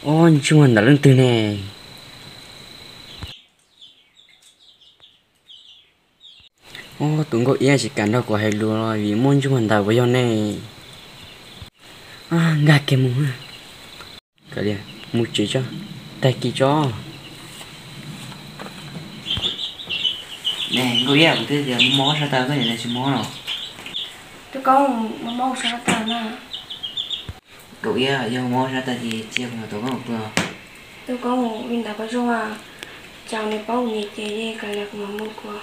Ob, ntsuag ntawd leej twg ne? Ob, tus nkauj iab tsis kam nrog kuv hais lus los vim muaj ntsuag ntawd puas yog ne? Nkag kiag mus, mus tsev tso, tag kis tso. Ne nkauj iab, kuv twb tias mob sab taw koj niam tsis mob los? Tub Koob, mob mob sab taw na. Nkauj iab, yog mob sab taw ces cia kuv mam tuav koj mus pw. Tub Koob, li ntawd koj zoo, cas nws paub kuv niam ces yeej kav liam kuv mam mus kuv.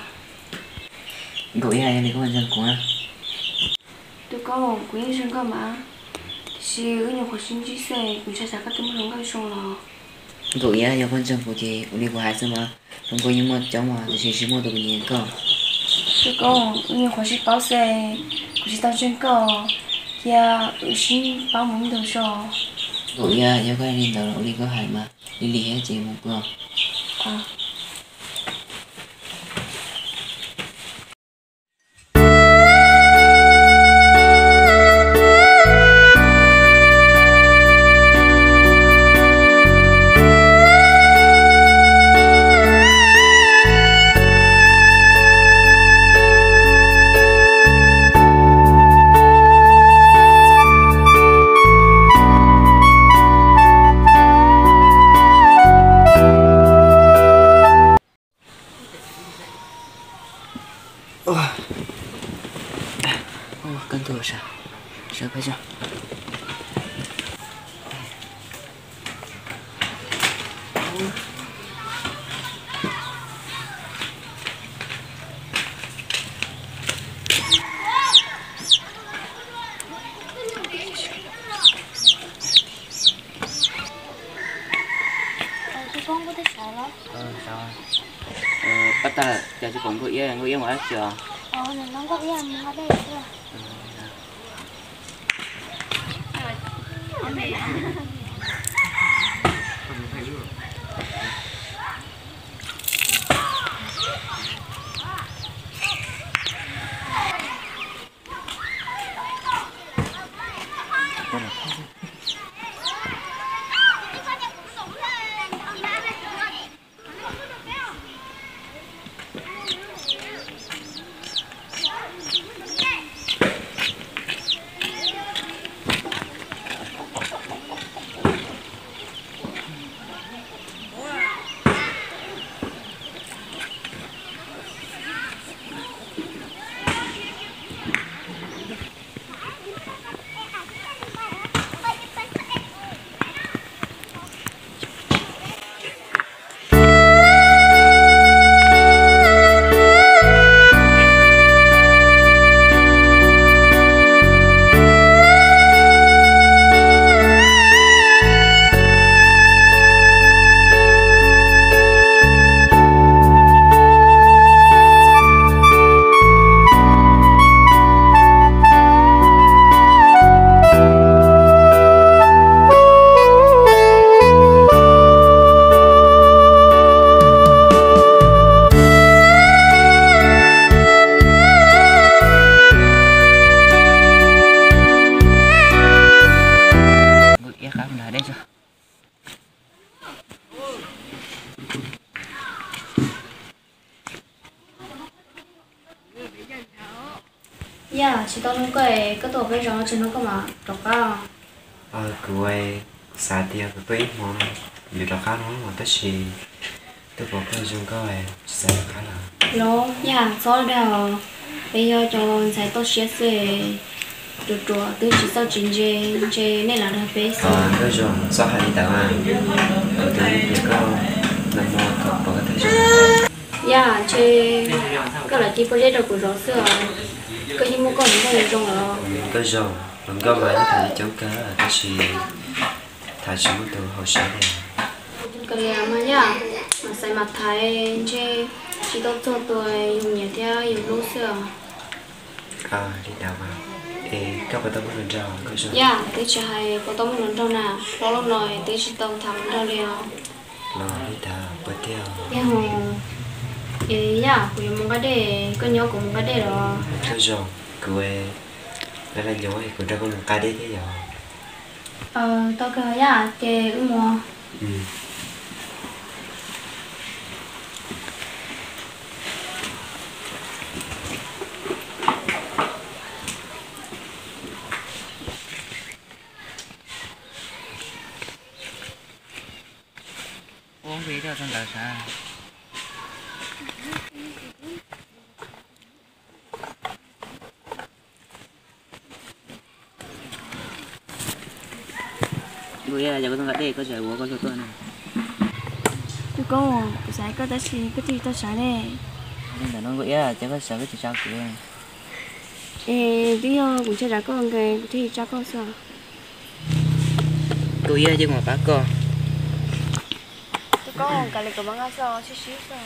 Nkauj iab, yog li koj ntseeg kuv na. Tub Koob, kuv yeej ntseeg koj mas, tiam sis wb nyuam qhuav sib ntsib xwb, kuv ntshai tsam koj twb muaj hluas nkauj zoo los. Nkauj iab, yog koj ntseeg kuv ces ua li kuv hais xwb mas, hluas nkauj yeej muaj coob mas, tiam sis tsis muaj tus kuv nyiam koj. Tub Koob, wb nyuam qhuav sib paub xwb, kuv tsis tau ntseeg koj, cia wb sib paub mus ib ntus tso. Nkauj iab, yog koj li ntawd los ua li koj hais mas, lig lig thiab ces mus pw. Kab ntuj, sawv peb tso. Pab tag, cas tsis pom nkauj iab, nkauj iab mus dab tsi os? Yaj, tsis tau nug koj, koj tuaj peb zos tsis nug koj mam rov qab. Kuv xav tias kuv tuaj ib hmo yuav rov qab no, tab sis twb pom koj zoo nkauj, tsis xav rov qab lawm. Los Yaj, txhob dag, peb yog cov ntxhais toj siab xwb, ruam ruam twb tsis txawj tsis ntse, ntshe nej lam dag peb xwb. Koj zoo, txhob hais li ntawd mas, kuv twb nyiam koj, nag hmo kuv pom koj tag zog. Yaj, ntshe koj lam cia pob zeb rau kuv zov xwb os, koj yeej muaj koj hluas nkauj zoo lawm. Koj zoo, hluas nkauj mas yeej tham coob kawg tab sis tham tsis muaj tus haum siab li. Kav liam mas Yaj, mas xaiv mas thaiv, ntshe tsis tau txog tus yus nyiam thiab yus hlub xwb os. Li ntawd mas, es koj puas tau muaj hluas nraug? Yaj, twb tsis hais puas tau muaj hluas nraug na, hlob los no twb tsis tau tham hluas nraug li os. Los li ntawd puas tiag? Yaj, es Yaj, kuv yuav mus nqa dej, koj nyob kuv mus nqa dej los? Koj zoo, kuv, kuv nrog koj mus nqa dej thiab yom. Tau kawg yaj, ces wb mus. Nkauj Iab, yog koj tuaj nqa dej koj tsis hais kuv koj tuaj tuaj na. Tub Koob, kuv xav koj tab sis koj twb tsis tau sawv li. Li ntawm no Nkauj Iab, ces koj sawv koj tsis tsa kuv. Es twb yog kuv ntshai tsam koj nkees kuv thiaj li tsa koj xwb. Nkauj Iab, cia kuv mam pab koj. Tub Koob, kav liam kuv mam nqa xwb, sib sib xwb.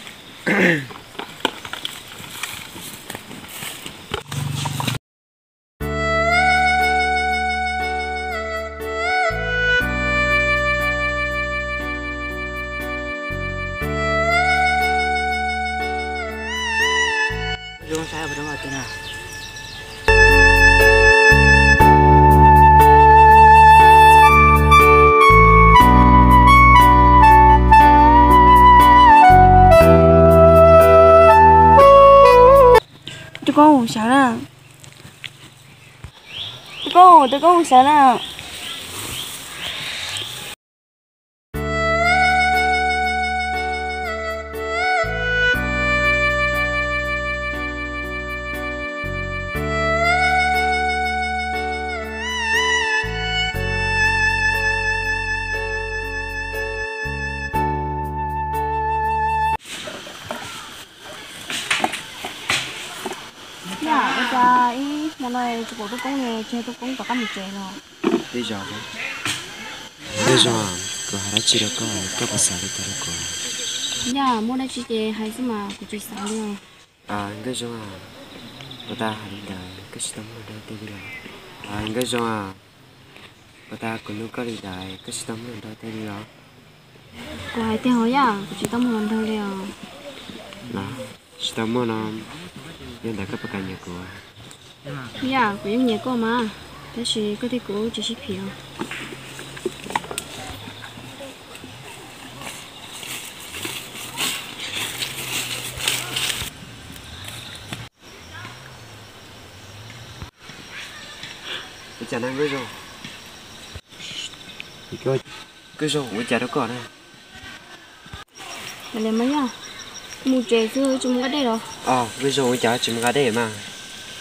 Tub Koob, sawv na. Tub Koob, Tub Koob, sawv na. Yaj, ua cas ib hmo no tsis pom Tub Koob li, tsis yog Tub Koob rov qab mus tsev los? Tej zaum, Nkauj Zoo, kuv hais dab tsi rau koj, koj puas xav li cas rau kuv? Yaj, muaj dab tsi ces hais xwb mas, kuv tsis xav li os. Nkauj Zoo, puas tas hais li ntawd koj tsis tau muaj hluas nraug tej li los? Nkauj Zoo, puas tas kuv nug koj li ntawd koj tsis tau muaj hluas nraug tej li los? Kuv hais tiag hov Yaj, kuv tsis tau muaj hluas nraug li os. Tsis tau muaj no, yog ntawd koj puas kam nyiam kuv? Yaj, kuv yeej nyiam koj mas, tab sis koj thiab kuv tsis sib phim os. Ua cas na Nkauj Zoo? Nkauj Zoo, ua cas rau koj na? Yaj, mus tsev xwb tsis mus nqa dej los? Nkauj Zoo, ua cas tsis mus nqa dej mas?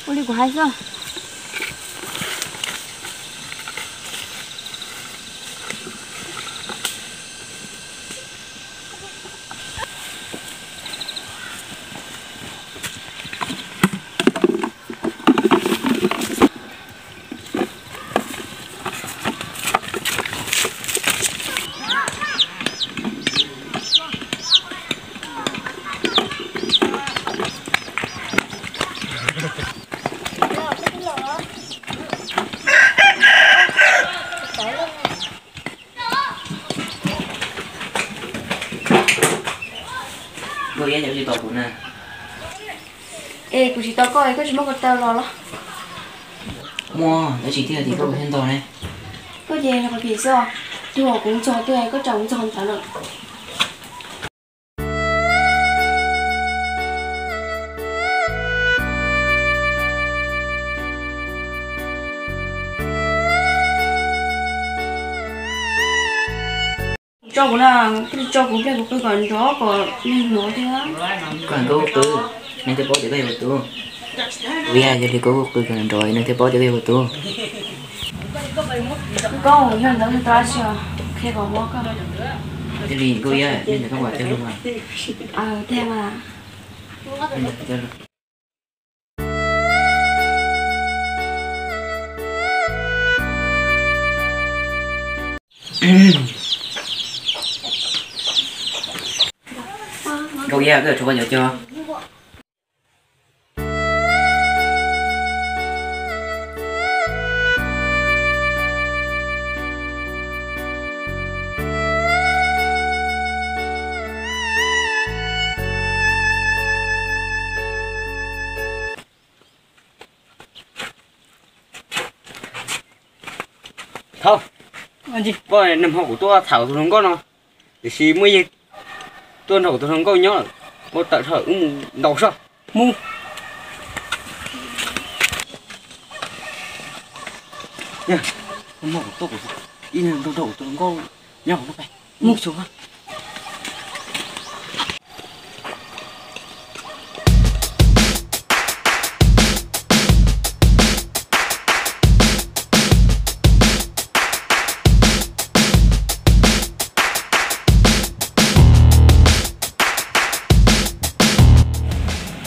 Ua li kuv hais xwb. Nkauj Iab, yog tsis tau kuv na. Es kuv tsis tau koj es koj tsis muab ko taw los los? Muaj dab tsi thiaj tias koj thiaj ntog ne? Koj ces qhov phim xwb, tus uas kuv ntxog tuaj koj tsa kuv ntxog ntawd lawm. Tso kuv na, koj tsis tso kuv pliag kuv qw kom nrov kom neeg hnov thiab. Koj hais nkauj qw, neeg thiaj paub tias koj yog kuv tus. Ua yog li koj qw kom nrov neeg thiaj paub tias koj yog kuv tus. Koj yog ntawd tau dab tsi os, qhia kom ua koj. Thiaj li Nkauj Iab, nej ntawd koj ua tij lus mas. Tiag mas. Nkauj Iab, koj yuav tshuav koj cov cog. Thaub, Poj, nag hmo kuv tuaj tham tus hluas nkauj no, tiam sis muaj yawg tuaj nrog kuv tus hluas nkauj nyob lawm, ua tawm dhau wb mus ntaus soj. Mus. Nag hmo kuv tuaj, ib nrog nrog kuv tus hluas nkauj nyob no, mus xyuas.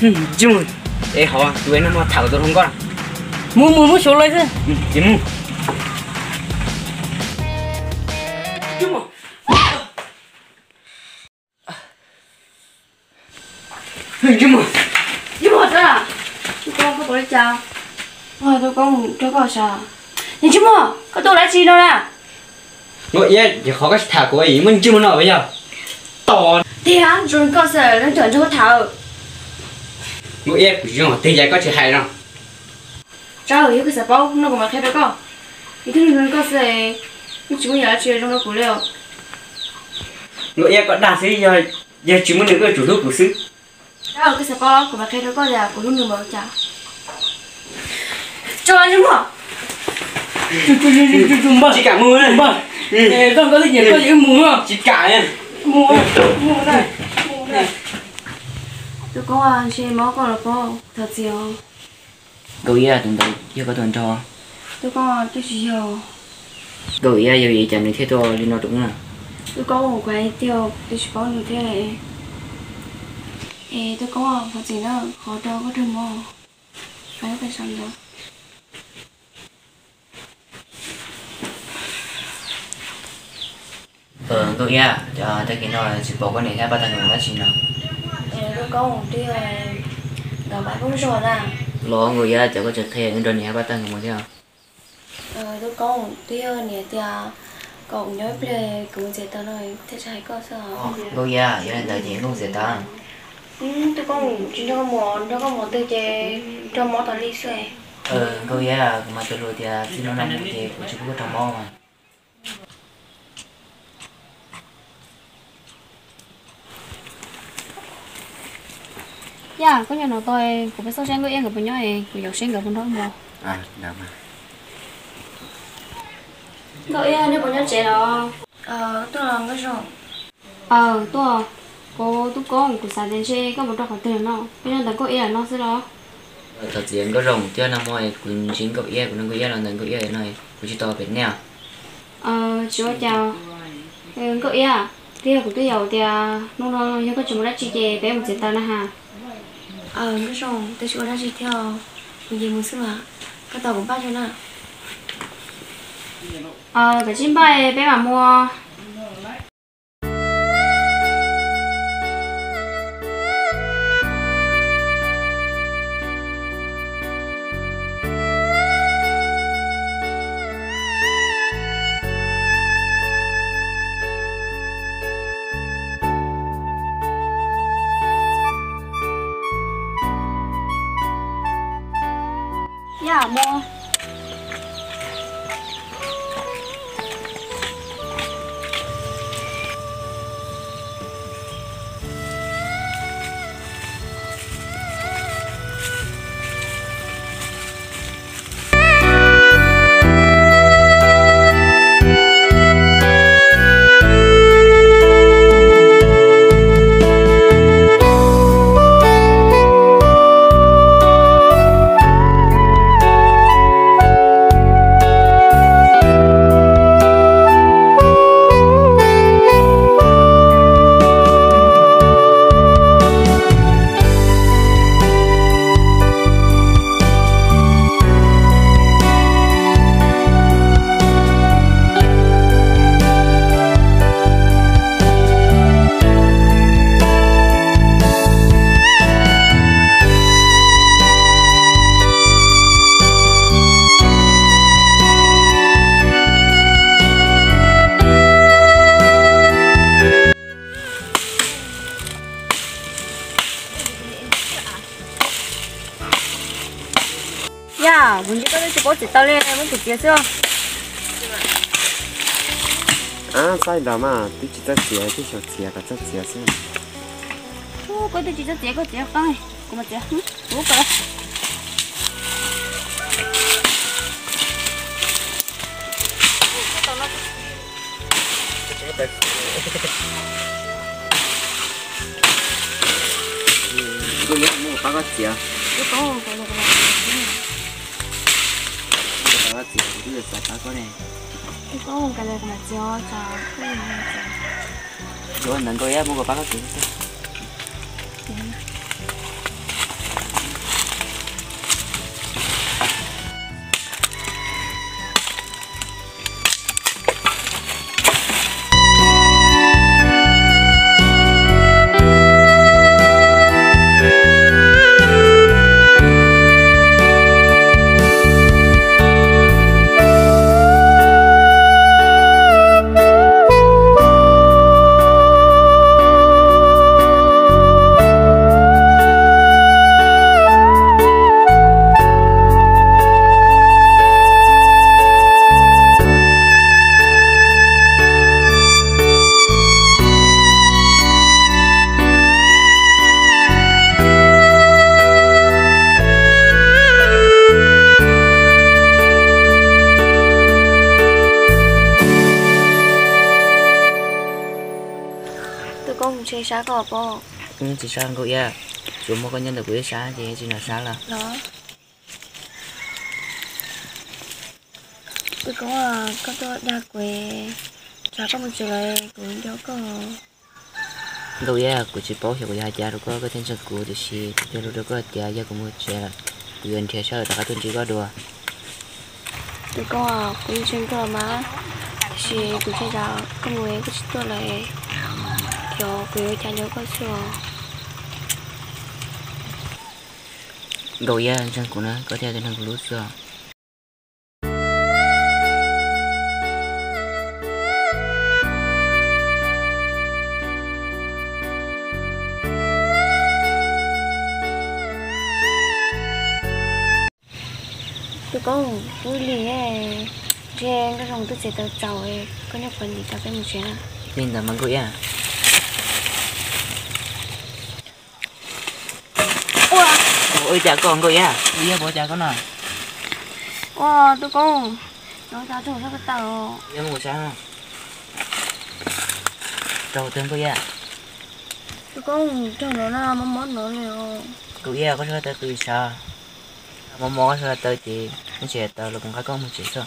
Ntsej muag, es hov tus no mas tham tus hluas nkauj na. Mus mus mus xyuas los xwb. Ces mus. Ntsej muag, ntsej muag, koj puas li cas? Ua tus koob rau koj sav. Ntsej muag, koj tuaj ua dab tsi no na? Nkauj Iab, ces qhov koj tsis tham kuv es muaj ntsej muag no yog tos tiag, zoo koj xwb, leej twg nrog koj tham? Nkauj Iab, kuv zoo tiag cas koj tsis hais no? Tsav, yog koj xav paub no kuv mam qhia rau koj. Ib tug neeg zoo li koj xwb, yeej tsis muaj yam dab tsi zoo rau kuv li os. Nkauj Iab, koj dag xwb, yog tsis muaj nws koj yuav tsum hlub kuv xwb. Tsav, koj xav paub kuv mam qhia rau koj tias kuv hlub nws npaum li cas. Tsav, ntsej muag, tsis kam mus, koj, koj twb nyiam koj ces wb mus, tsis kam, mus, mus na, mus na. Tus koob, ntshe mob koj los pob, thov txim os. Nkauj Iab, tus ntawd yog koj tus nraug? Tus koob, twb tsis yog. Nkauj Iab, yog vim li cas nws thiaj tuaj li no rau wb na? Tus koob, kuv hais tiag, twb tsis paub nws thiab. Es tus koob, thov txim na, qhov rau koj raug mob, fais pais sawv ntxov. Nkauj Iab, tag kis no tsis pom koj niam thiab pab tag nkauj mus dab tsi no? Tus koob, twb yog nkawd pab poob zog na. Los Nkauj Iab, cas koj tsis qhia wb nrog niam thiab pab tag nkauj mus thiab? Tus koob, twb yog niam tias kom kuv nyob ib pliag kuv mus txiav taws no thiaj tsis hais koj xwb. Nkauj Iab, yog li ntawd ces nkauj txiav taws. Tus koob, tsis nrog koj mus, nrog koj mus twg ces raug mob tas li xwb. Nkauj Iab, kuv mas tau hluas tias txij no no mus ces kuv tsis pub koj raug mob mas. Yaj, koj nyob no tos, kuv peb xauj seb Nkauj Iab nkawd puas nyob, kuv yuav seb nkawd puas nrog mus. Nkauj Iab, nej puas nyob tsev los? Tuaj, Nkauj Zoo. Aws, tuaj. Kuv tub koob, kuv xav tias ntshe koj mus rau qhov twg no, koj nyob ntawm Nkauj Iab no xwb los? Thov txim Nkauj Zoo, thiab nag hmo kuv ntsib Nkauj Iab, kuv nrog Nkauj Iab los ntawm Nkauj Iab no, kuv tsis tau pem nej os. Tsis ua cas. Nkauj Iab, twb yog kuv twb yaum tias hnub no yog koj tsis mus dab tsi ces peb mus txiav taws na has. Nkauj Zoo, twb tsis ua dab tsi thiab, kuv nyiam mus xwb mas, koj tos kuv npaj tso na. Kav tsij npaj peb mam mus. Yaj, mus. Yaj, kuv ntsib koj twb tsis paub txiav taws li, muab kuv txiav xwb. Ab, txhob nrog mas, twb tsis txawj txiav, twb xyaum txiav kom txawj txiav xwb. Koj twb tsis txawj txiav, koj txiav qeeb, kuv mam txiav. Kuv kawg. Kuv yeej mus pab koj txiav. Kuv txiav, kuv twb xav pab koj ne. Yuav ntawd Nkauj Iab, mus kom pab koj txiav xwb. Tus koob, mus ntshe sab koj pob? Kuv yeej tsis sab Nkauj Iab, tsuas muaj koj nyob ntawm kuv ib sab ces tsis nco sab lawm. Tus koob, koj tuaj dag kuv, tsam koj mus tsev lawm kuv nco koj. Nkauj Iab, kuv tsis paub xyov kuv yuav hais cas rau koj, koj thiaj ntseeg kuv, tiam sis kuv cog lus rau koj tias yog kuv mus tsev lawm, kuv yuav nrhiav sawv daws rov qab tuaj ntsib koj dua. Tus koob, kuv yeej ntseeg koj los mas, tiam sis kuv ntshai tsam koj mus koj tsis tuaj lawm, ces kuv yuav ua cas nco koj xwb os. Nkauj Iab, ntseeg kuv na, koj thiaj li ntseeg kuv lub xwb os. Tus koob, kuv lig, ntshe Nkauj Zoo twb txiav tau txaus, koj nyob puav ntim tau peb mus tsev na. Li ntawd mas Nkauj Iab. Ua, ua cas koj Nkauj Iab, Nkauj Iab puas ua cas koj no? Ua, tus koob, no cas raug sab ko taw os. Yog mus sab, raug twg Nkauj Iab? Tus koob, raug no na, mob mob no li os. Nkauj Iab, koj sab ko taw qis sav, mob mob koj sab ko taw ces ib ntsis tawm los kuv nqa koj mus tsev tso.